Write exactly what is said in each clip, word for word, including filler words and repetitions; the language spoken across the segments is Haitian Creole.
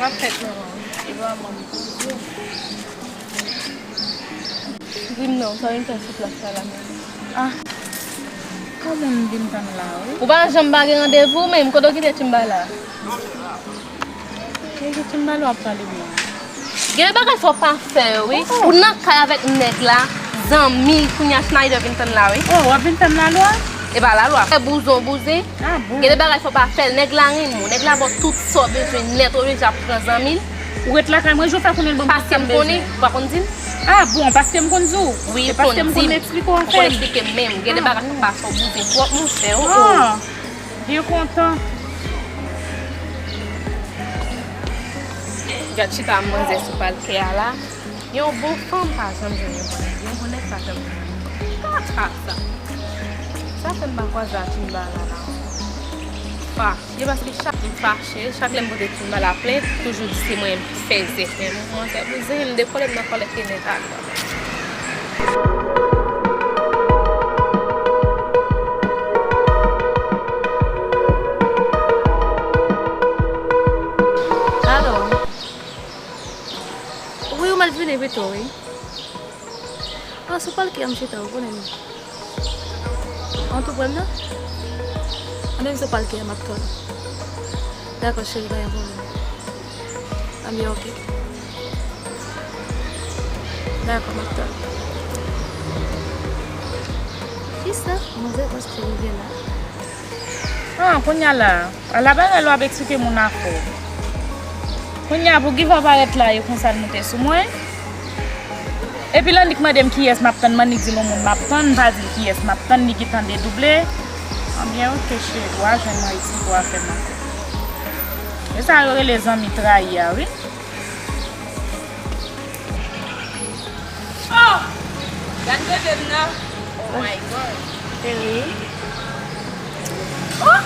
Sa fèt non. E pa manman. Di m non, sa vin fè sou plas la la menm. Ah. Kòman m vin tann la wi? Ou pa janm pa gen randevou menm, kote w kite Timbala? Gen ki Timbala w ap pale menm? Gen de bagay fò w pa fè yo wi. Ou nan kay avèk nèg la, zanmi, kounye a Schneider vin tann la wi. Oh, w ap vin tann lalwa? E pa lalwa. Fè bouzen w bouzen. Ah bon? Gen de bagay fò w pa fè l. Nèg la renmen w. Nèg la ba w tout sa w bezwen nèt, oblije ap pran zanmi l. Ou ret lakay mwen, jan w fè konnen l ban m tout sa m bezwen. Paske m konnen, ou pa konn di m? Ah bon, paske m konn di w? Wi, ou konn di m. Se paske m konn eksplike w anfen. Ou konn eksplike m menm. Gen de bagay fò w pa fè w bouzen twòp, monchè, oh, oh. Ah, byen kontan. Gad chita manzè sou palkè a la. Yon bon fanm pa janm jwenn yon bon nèg, yon bon nèg pa janm jwenn yon bon nèg. Sa pa sa. Sa fè m pa kwaze a Timbala la ankò. Fache, paske chak m fache, chak lè m pote Timbala plent, toujou di se mwen ki fè zèf. Men mwen, se bouzen, m dekole, m nan kòlèt ke nèt ale. Alo. Wi, ou mèt vini pito, wi. Ah, sou palkè a m chita, ou konnen non. An tou prè m nan? Anben m sou palkè a, m ap tann ou. Dakò, cheri, pa gen pwoblèm. Anben, oke. Dakò, m ap tann ou. Kisa? Manzè panse ke li gen la? Ah, kounye a la. Ala bagay lè w ap eksplike moun afè w. Kounye a pou Giva parèt la, e konsa l moute sou mwen. Epi l annik mande m kiyès m ap tann, m annik di l yon moun m ap tann, m pa di l kiyès m ap tann, li gentan dedouble. Anben, oke, cheri, w a jwenn mwen isit, w a fè m afè. E sa yo rele zanmi trayi a, wi. Oh! Gad bebe m nan. Oh my God. Cheri. Oh!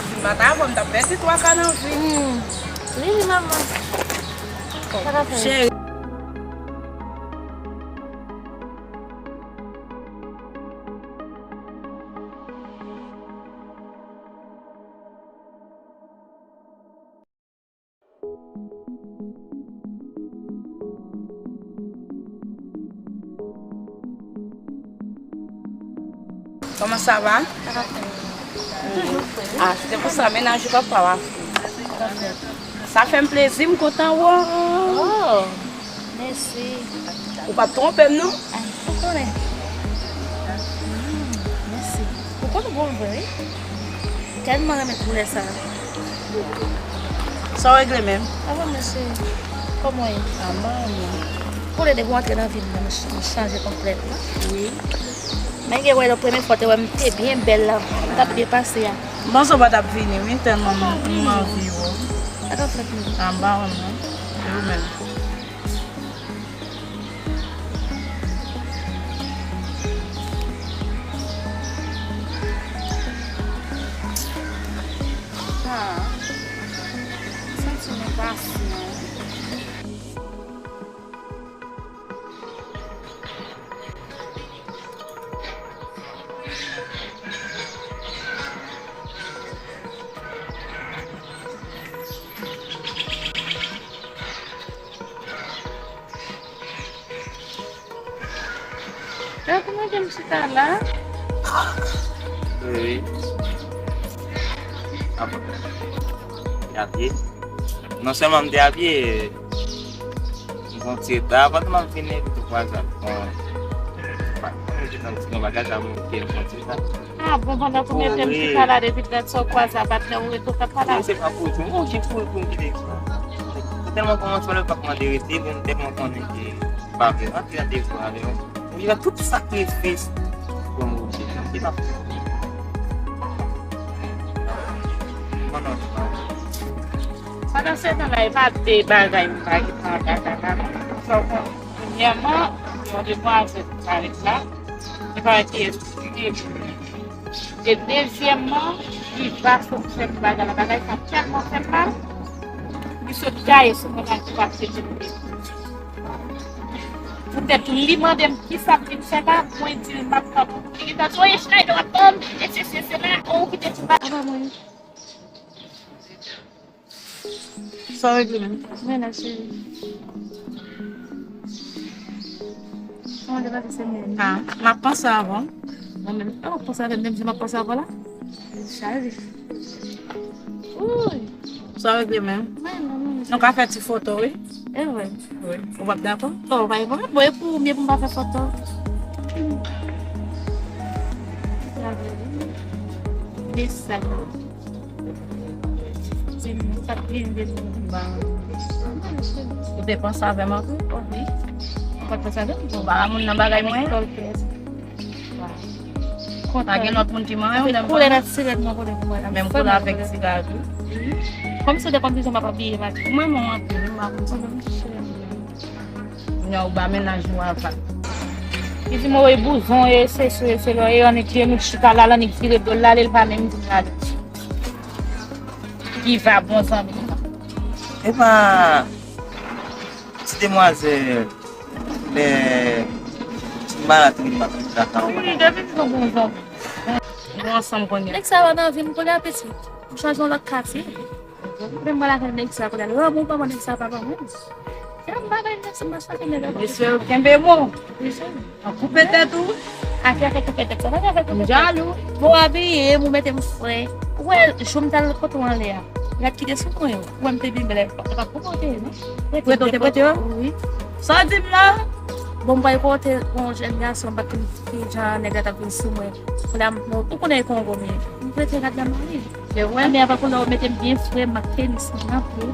Si m pa ta avè w, m t ap pèdi twa ka nan vi m. Hmm. Li, li, manman. Sa ka fè? Cheri. Comment ça va? Toujou fre, wi. Ah, se pou sa mennaj ou papa w a fre. Sa fè m plezi, m kontan wè w. Oh. Mèsi. Ou p ap twonpe m, non? Ay, ou konnen. Hmm, mèsi. Ou konn bon vre, wi. Tèlman renmen koulè sa. Sa w regle menm? Anba, mèsi. Kòman w ye? Anba, anba. Koulè depi w antre nan vi m nan, m ch-, m chanje konplètman. Wi. Men gen wè, lè premye fwa w te wè m, m te byen bèl la. M t ap byen pase a. M panse w pa t ap vini, wi, tèlman m, m anvi wè w. Sa k ap fèt menm? Anba, anba. E ou menm? Ah, m santi m enpasyan. Gade kouman ke m chita la. Wi. Apa. Te a pye. Non sèlman m te a pye, m pran ti reta. Pandan m ap vini, epi tou kwaze ak yon, yon bagaj avè m, ke m pran ti reta. Ah bon, pandan tou mete m chita la depi dat sa w kwaze a patnè w rete w t ap pale avè l. Non, se pa kouri, m oblije kouri pou m kite. M tèlman kòmanse pale, m pa t mande rete, men m tèlman konnen ke m pa vle rantre nan devwa avè w. M oblije fè tout sakrifis pou m oblije kanpe, m ap kanpe. Pandan se tan la, e pa de bagay m pa gen nan bagay la, non. Sa w konnen, premyèman, yon demwazèl ki parèt la, li pa wè kiyès li ye. E dezyèmman, li va sot fè m bagay la, bagay sa tèlman fè m mal, li sot gaye sou mwen la, li pa aksepte m. Poutèt li mande m kisa m vin fè la, mwen di l m ap tann ou. Li gentan di, "Oye, Schneider, w ap tann, e sesi, e sela, ou kite ti bagay." Apa mwen? Sa w regle menm? Mwen la, cheri. Kòman te pase semèn? Ah, m ap panse avè w. Mwen menm, oh, w ap panse avè m, menm jan m ap panse avè w la? Li chaje. Wouy! Sa w regle menm? Mwen, mwen, mwen. Nou ka fè ti foto, wi. E vre? Wi. Ou p ap dakò? Oh, pa gen pwoblèm. Bon, e pou ou, mye pou m pa fè foto. Sa vle di, mesaj. Ou te panse avè m anpil? Wi. Ou pa t panse avè m? Ou pa moun nan bagay mwen? Pa gen lòt moun ki manyen ou nan koulè natirèl mwen kote pou mwen la. Menm koulè avèk ti gaj ou. Kòmsi ou te konn di sa m ap abiye maten. Mwen, mwen anpil, mwen pa konn sa. Kounye a ou ba mennaj ou aval. Li di m, "Woy, bouzon, e se sou, e se lò, e annik vye nou chita la, l annik vire do l, l ale, l pa menm di l ale." Ki va bon zanmi m nan. Epa, ti demwazèl, lè ti malad tou vin maten, m ta ka wè. Wi, depi m son bon zanmi. Nou ansanm kounye a. Nèg sa yo nan vi m kounye a piti. M chwazi yon lòt katye. Menm mwen lakay nèg sa kounye a. Lanmou pa mwen nèg sa pa ban mwen. Se yon bagay nèg sa m pa chwazi nèg la. Mesye yo kenbe mo. Mesye. An koupe tèt ou. Afè fè koupe tèt sa. Afè fè koupe tèt. M jalou. Bon, abiye m, ou mete m fre. Ou wè, jou m t al kote w anlè a. Rad ki te sou mwen yo. Ou wè m te byen bèl. E pa pou kote, non? Prete w te prete yo? Wi. Sa w di m la? Bon, m pral kote yon jèn gason, m pa t konn ki jan nèg la t ap vin sou mwen. Kounye a, m, ou konnen e Kongo m ye. M prete rad la m ale. Se vre? Anmè a pa koulè ou mete m byen fre, m ak tenis mwen nan pye m.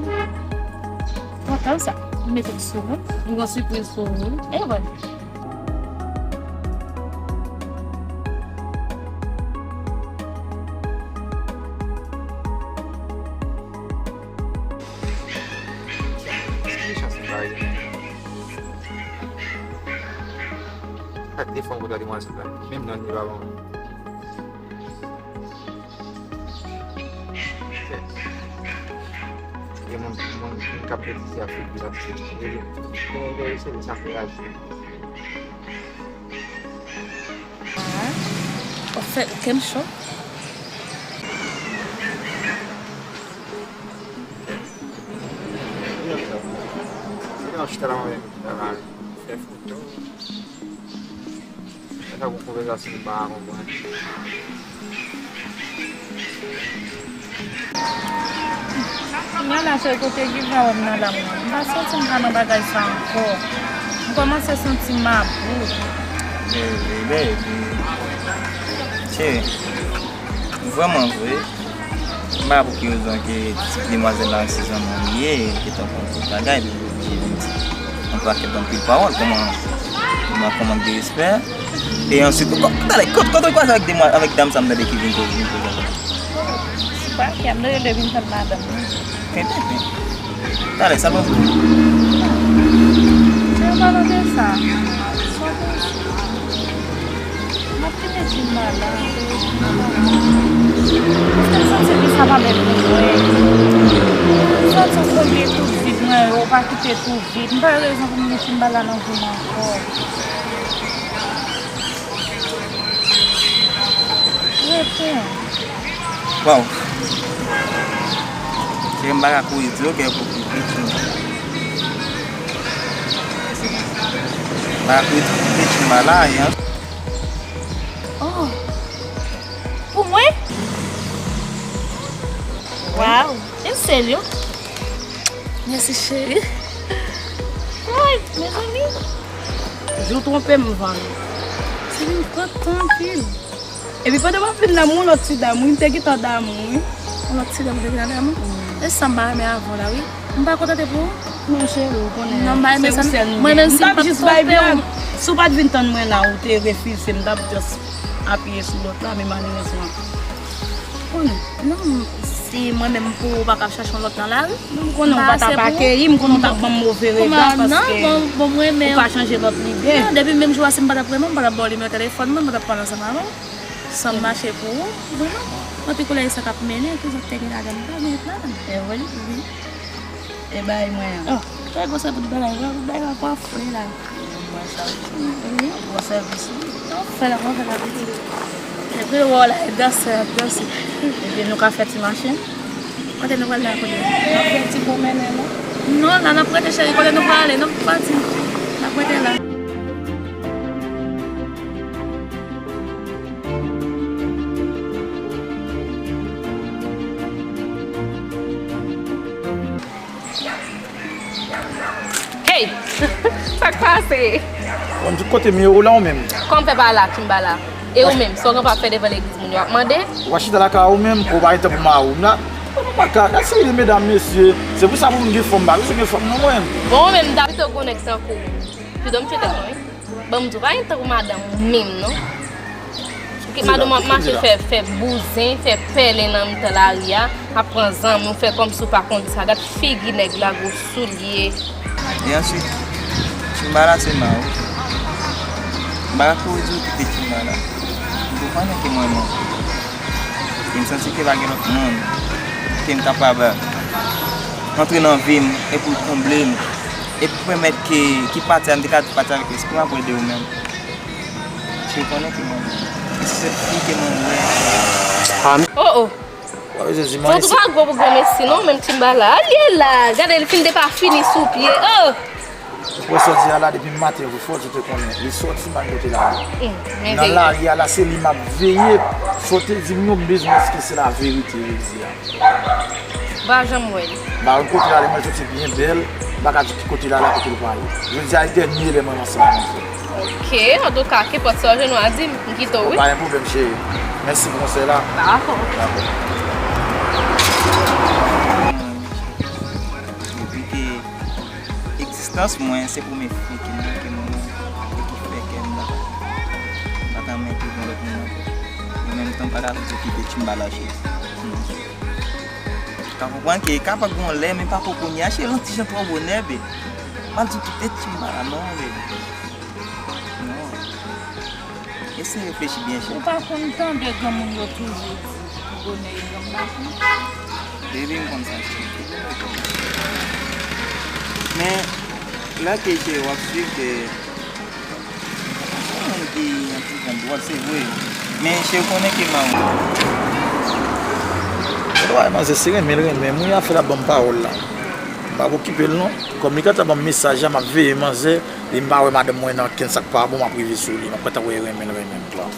Kontan sa. M mete m sou mwen. M gon sipriz pou ou. E vre. Ki chans li pa rive menm? Gad de fanm konsa demwazèl la. Menm non li pa ban mwen. Gen moun, moun, moun k ap redi se a figi l ap di. E, e, e, se li sa fè a jwe. Ah, w ap fè kè m cho. Se yon chita la, mwen, fè foto. Sa gon konvèsasyon m pa konprann. Kounye a la, se kote ki va wè m nan lam nan. M pa santi m ka nan bagay sa ankò. M kòmanse santi m about. Baby, baby. Cheri, vrèman vre, m pa pou ki rezon ke ti demwazèl la se zanmi m li ye, li te tankou yon bagay, li oblije vin di yon pakèt anpil pawòl, kòman, kòman, kòman de respè. E answit, kò-, talè, kòt, kòt ou kwaze avèk demwa-, avèk dam sa m tande ki vin koze, vin koze avè m? Se pa kè m, m te rele vin tann madanm mwen. Pen, pen, pen. Talè, sa pa vre. Se pa nan de sa. Sa vle di. M ap kite Jim la la. Paske m santi li sa pa bèl pou mwen. M santi w konbyen tout vid mwen yo, ou pa kite tou vid. M pa gen rezon pou m gen Jim la la nan vi m ankò. Reponn. Waw. Cheri, m pa ka kouri di w kè pou kouri di w. M pa ka kouri di w, kouri di w, m pa la, hein. Oh. Pou mwen? Waw. E serye? Mèsi, cheri. Woy, mezanmi. Jou twonpe m, Van. Cheri, m kontan anpil. Epi pandan m ap vin la, m yon lòt ti dam, wi, m te gentan damou, wi. Yon lòt ti dam ou te gentan damou? Wi. E sa m pa renmen avè w la, wi. M pa kontante pou ou. Non, cheri, ou konnen. Non, m pa renmen sa. Mwen menm si m pa t twonpe w. Si w pa t vin tann mwen la, ou te refize, m t ap just apiye sou lòt la, men malerezman. Ou konnen. Non, si mwen menm pou ou, ou pa ka chache yon lòt nan lari. Non, m konnen ou pa t ap akeyi, m konnen ou t ap ban m move rega, paske ou pa chanje lòt lide. Non, depi menm jou a, si m pa t ap renmen w, m pa t ap ba w nimewo telefòn mwen, m pa t ap pale ansanm avè w. Sa m mache pou ou, vrèman. Mwen pi koulè sa k ap mennen, ki zòt te gen ladan m, pa gen ladan m. E vre? Wi. E bay mwen an. Oh, trè gwosè bout bagay, wè bout bagay la kwa fre la. Mwen sa wi. Wi. Bon sèvis wi. Bon fè la, bon fè la wi. Epi wè w la, e danse, ap danse. Epi nou ka fè ti mache. Kote nou pral la kounye a? N ap fè ti pwomennen, non? Non, la n ap rete, cheri. Kote nou prale? Nou pati. N ap rete la. Hey! Sa k pase? Bon, di kote m ye, ou la ou menm? Kòman w fè pa la, Kimbala? E ou menm, sa w gen pa fè devan legliz moun yo ap mande? Ou pa chita lakay ou menm, ou pa gen tan pou mari w la. Ou pa ka, gad seri de medam, mesye. Se pou sa pou m gen fanm, m pa bezwen gen fanm non mwen. Bon, ou menm, m ta pito gen yon nèg tankou w. Pido m tchwete non, wi. Ban m di w, pa gen tan pou madanm ou menm, non. Kite madanm w ap mache fè, fè bouzen, fè pèlen nan mitan lari a, ap pran zanmi w, fè kòmsi w pa konn sa. Gad figi nèg la, gwo soulye. E answit, Kimbala se mari w. M pa ka kouri di w kite Kimbala. M tou konnen ke m renmen w. E m santi ke pa gen lòt moun ke m kapab antre nan vi m e pou l konble m. E pou pèmèt ke, ki pati a, m te ka di pati avèk espwa pou ede ou menm. Paske w konnen ki moun. E se sèl fi ke mwen wè. Oh, oh. Ou pa bezwen di m anyen. Fò tou pa gwo pou granmesi, non, menm Kimbala. Al ye la. Gade, li fin depafini sou pye. Oh! Ou wè sa w di a la, depi maten, ou fò di w te konnen. Li sòti mal kote la. Nan lari a la, se li m ap veye. Sa w te di m yo, m bezwen èske se laverite, yo di a. M pa janm wè l. M pa wè kote l ale, mwen soti byen bèl, m pa ka di ki kote l ale, kote l prale. Jodi a, e dènye lè mwen ansanm avèk li. Ok, antouka, kenpòt sa w jwenn ou a di m, m kite w, wi. Pa gen pwoblèm, cheri. Mèsi pou konsèy la. Dakò. Dakò. Depi ke egzistans mwen, se premye fi ki m, ke m wè, e ki fè kè m bata. M pa ta renmen pou gen lòt moun ankò. An menm tan, m pa ta vle kite Kimbala, cheri. Ka konprann ke kapab gen yon lè, men pa pou kounye a, cheri, yon ti jan twò bonè, baby. M ap di w kite Kimbala, non, baby. Non. Eseye reflechi byen, cheri. Ou pa konn tande granmoun yo toujou di, bonè e granm pa pou. Baby, m konn sa, cheri. Men, lè ke, cheri, w ap swiv ke Yon moun ki yon ti jan dwòl, se vre. Men cheri konnen ke m a ou. Edward, manzè, se renmen l renmen m wi, afè l ap ban m pawòl la. M p ap okipe l non. Kòm li gentan ban m mesaj la, m ap veye manzè, e m pa wè madanm mwen nan kenn sa k pa bon, m ap rive sou li. M ap gentan wè renmen l renmen m la.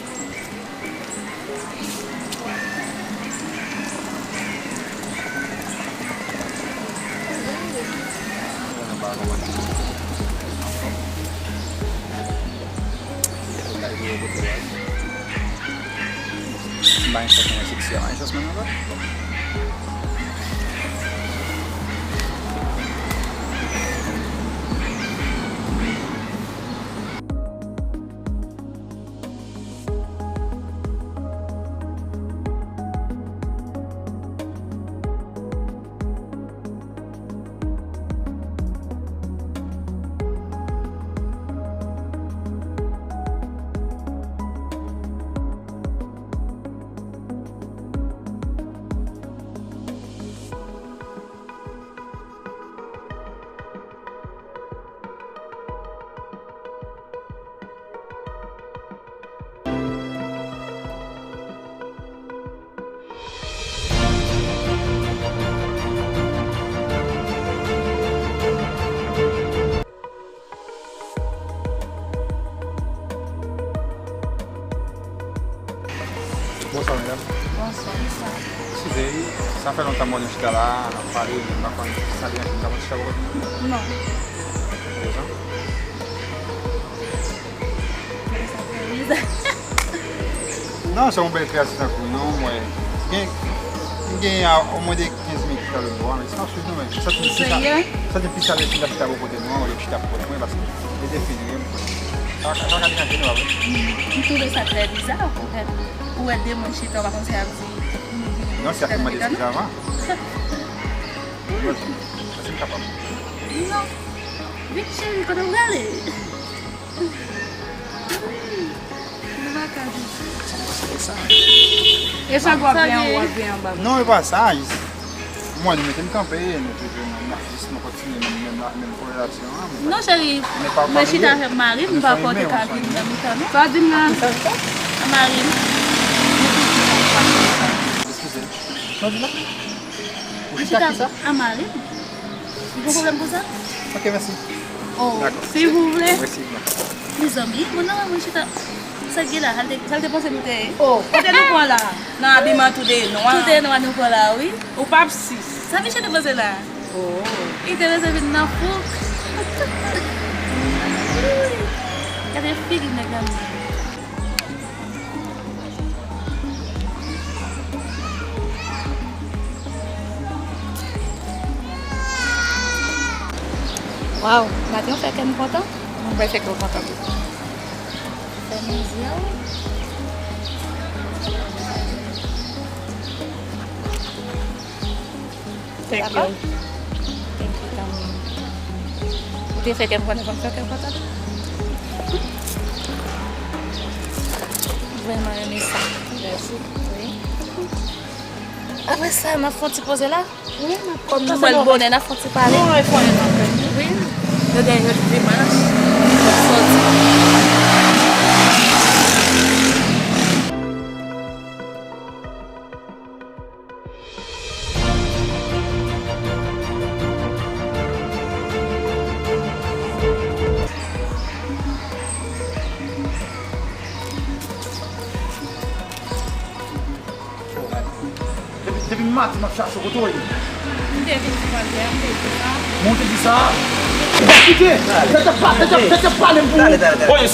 Bonswa, medam. Bonswa, bonswa. Eskize, sa fè lontan mwen wè nou chita la, n ap pale, men m pa konn si sa deranje m, m ka pran ti chita bò kote nou? Non. Rezon? Sa fè bizar. Non, se yon bèl kreyati tankou nou, mwen gen, m gen omwen de kenz minit ki ta lòt bò a, men si n ap swiv nou, men santi m plis a, santi m plis alèz si n ta chita bò kote nou an, olye chita bò kote mwen, paske e defini m. Sa, sa ka deranje nou, pa vre? M twouve sa trè biza, ou wè de moun chita, ou pa konn si y ap di, nou vini. Non, si y ap mande eskiz avan. Èske m kapab? Non. Vit, cheri, kote w prale? Nou pa ka di. Sa, sa, sa. E sa w ap veye anba? Non, e pa sa. Mwen, nou mete m kanpe, nou toujou, n ap jis nou kontinye menm, menm, menm korelasyon an. Non, cheri, mwen chita avèk mari m, m pa pote ka vin nan mitan, non. Sa w di m la? Mari m. Eskize. Sa w di la? Mwen chita a mari m. Ou gen pwoblèm pou sa? Ok, mèsi. Oh, si w vle. Mèsi. Mezanmi, moun nan wè mwen chita. Sa k gen la? Sa l te, sa l te panse nou te ye? Oh, kote nou pran la? Nan abiman tou de nwa. Tou de nwa nou pran la, wi. Ou p ap sis. Sa misye te panse la? Oh. Li te bezwen vin nan fouk. Gade figi nèg la menm. Waw, maten w fè kè m kontan. Mwen fè kè w kontan tou. Fè mezi a wi. Thank you. Thank you, Camille. Ou te fè kè m kontan, fè m fè kè m kontan. Vrèman renmen sa. Mèsi. Wi. Apre sa, n ap fè yon ti poze la. Wi, n ap... Kòm nou wè l bonè, n ap fè yon ti pale. Nou wè fò n ap fè. Wi. Yo gen yon dimanch, yo sòti. Depi, depi maten m ap chache w, kote w ye? M te vin sou pòt la, m te di sa. Bon, w te di sa? Ou pa kite? Mete pa, mete, mete pale m pou ou. Dale, dale, dale. Oye,